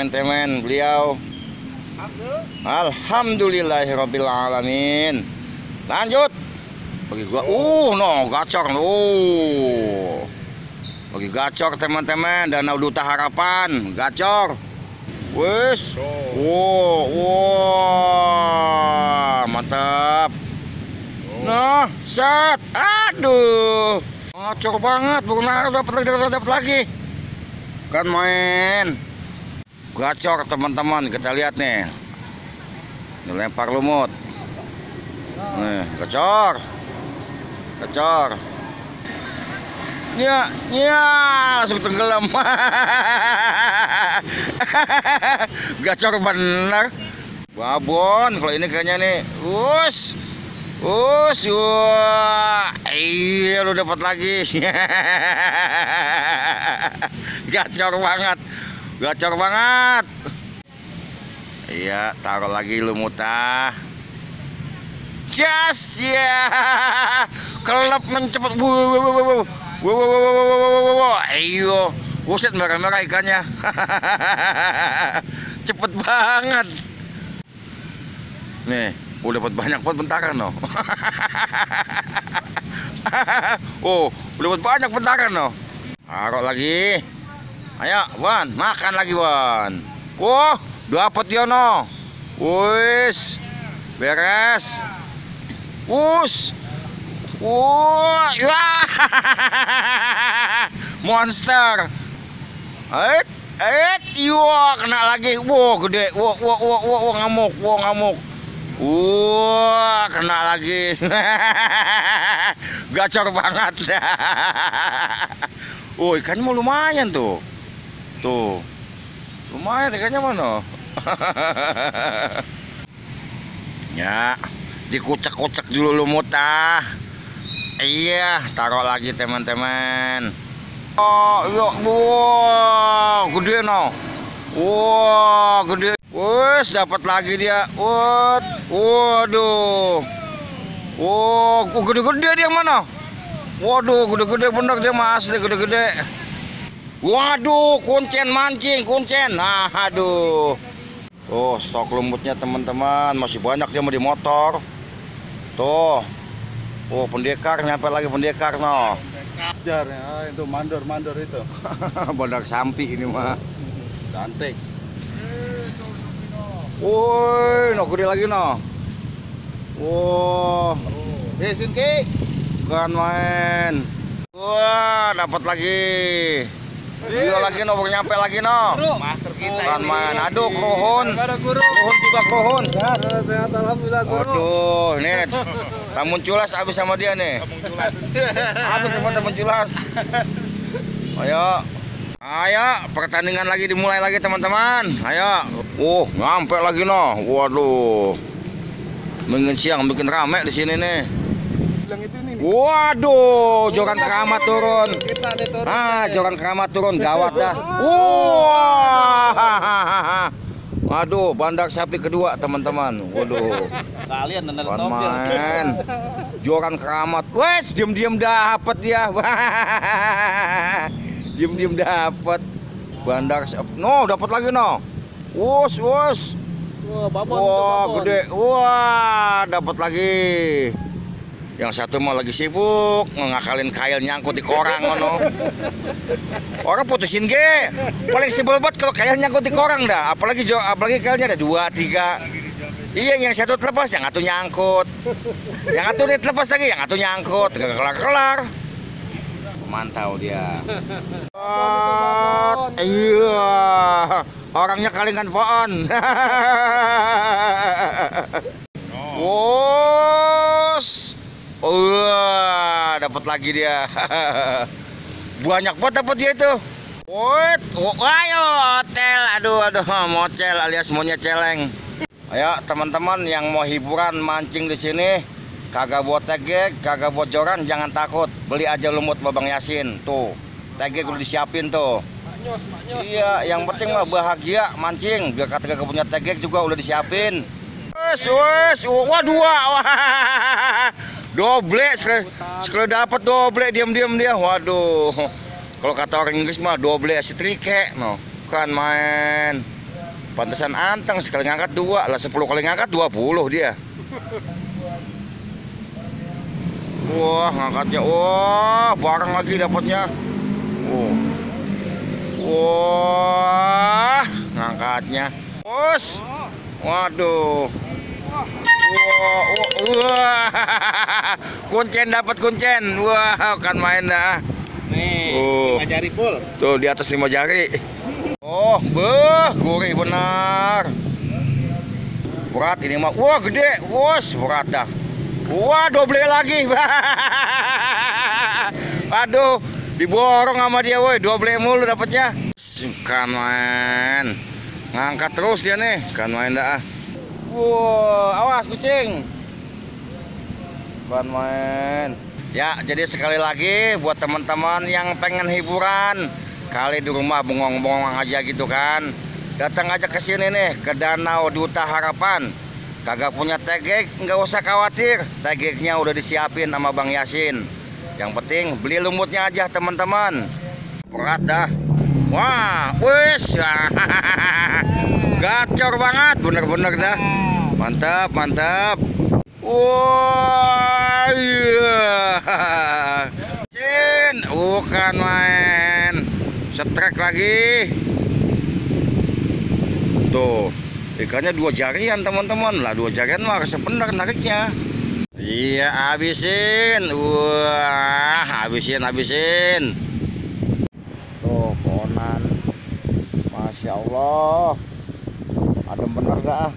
teman-teman. Beliau alhamdulillahirabbil alamin. Lanjut. Bagi gua no gacor. Bagi gacor teman-teman, Danau Duta Harapan, gacor. Wes. Mantap. Nah, set. Aduh. Gacor banget, bukan dapat lagi. Kan main. Gacor teman-teman, kita lihat nih. Lempar lumut. Nih, gacor. Gacor. Ya, langsung tenggelam. Gacor bener. Babon kalau ini kayaknya nih. Iya lu dapat lagi. Gacor banget. Gacor banget. Iya, taruh lagi lumutah. Just ya. Kelap mencepat. Ayo, buset merah-merah ikannya. Cepet banget. Nih, udah dapat banyak pot bentaran no. Udah dapat banyak bentaran no. Taruh lagi. Ayo, Wan, makan lagi, Wan. Dapat dia no. Wis. Beres. Monster. Kena lagi. Gede. Ngamuk. Kena lagi. Gacor banget. Ikannya mau lumayan tuh. Tuh. Lumayan ikannya mana? Ya, dikucek-kucek dulu lumutah. Iya, taruh lagi teman-teman. Gede no. Gede. Wes, dapat lagi dia. Waduh. Gede-gede dia mana? Waduh, gede-gede bener dia, Mas. Gede-gede. Waduh, kuncen mancing, kuncen. Nah, aduh. Stok lumutnya teman-teman, masih banyak dia mau di motor. Tuh. Pendekar, nyampe lagi pendekar no. Kejar ya, itu mandor itu. Bandar sampi ini mah. Cantik. No gede lagi no. Sinki. Kan main. Dapat lagi. Dia lagi no, nyampe lagi no. Master kita. Kan main. Aduh, kruhun. Kruhun juga kruhun. Sehat alhamdulillah, Guru. Aduh, ini tamun culas habis sama dia nih. Habis sama tamun culas. Ayo, pertandingan lagi dimulai lagi teman-teman. Ayo. Nyampe lagi no. Waduh. Mungkin siang bikin rame di sini nih. Waduh, joran keramat turun. Joran keramat turun, gawat dah. Waduh, bandar sapi kedua teman-teman. Waduh. Kalian main. Joran keramat. Wes, diam-diam dapat dia. Diam-diam dapat. Bandar sapi. No, dapat lagi no. Gede. Dapat lagi. Yang satu mau lagi sibuk ngakalin kail nyangkut di korang ngono. Orang putusin ge. Paling sebel banget kalau kail nyangkut di korang dah. Apalagi kailnya ada 2, 3. Iya, yang satu terlepas, yang satu nyangkut. Yang satu terlepas lagi, yang satu nyangkut. Kelar. Mantau dia. Iya. Orangnya kalingan pohon. Dapat lagi dia. Banyak banget dapat dia itu. Ayo hotel. Aduh, mocel alias monyet celeng. Ayo teman-teman yang mau hiburan mancing di sini, kagak buat tegek, kagak buat joran, jangan takut. Beli aja lumut Babang Yasin. Tuh, tegek udah disiapin tuh. Maknyos. Iya, yang penting mah bahagia mancing. Biar kata kagak punya tegek juga udah disiapin. Waduh. Doble sekali dapat doble diam-diam dia. Waduh. Kalau kata orang Inggris mah doble si trike no. Kan main. Pantesan anteng, sekali ngangkat 2 lah, 10 kali ngangkat 20 dia. Wah, ngangkatnya. Wah, barang lagi dapatnya. Wah, ngangkatnya. Us. Waduh. Wah. Kuncen, dapat kuncen. Wah, kan main dah. Nih, 5 jari full. Tuh di atas 5 jari. Oh, beuh, gurih benar. Berat ini mah. Wah, gede. Wos, berat dah. Wah, double lagi. Aduh, diborong sama dia, woi. Double mulu dapatnya. Kan main. Ngangkat terus dia nih, kan main dah. Wow, awas kucing. Kan main. Ya, jadi sekali lagi buat teman-teman yang pengen hiburan, kali di rumah bengong-bengong aja gitu kan, datang aja ke sini nih, ke Danau Duta Harapan. Kagak punya tegek, nggak usah khawatir, tegeknya udah disiapin sama Bang Yasin. Yang penting beli lumutnya aja teman-teman. Berat dah. Wah, wis. Gacor banget, bener-bener dah. Mantap, mantap. Wah, iya. Sin, bukan main. Setrek lagi. Tuh, ikannya 2 jarian teman-teman. Lah 2 jarian mah harus bener nariknya. Iya, habisin. Wah, habisin. Tuh, konan. Masya Allah. Adem bener gak?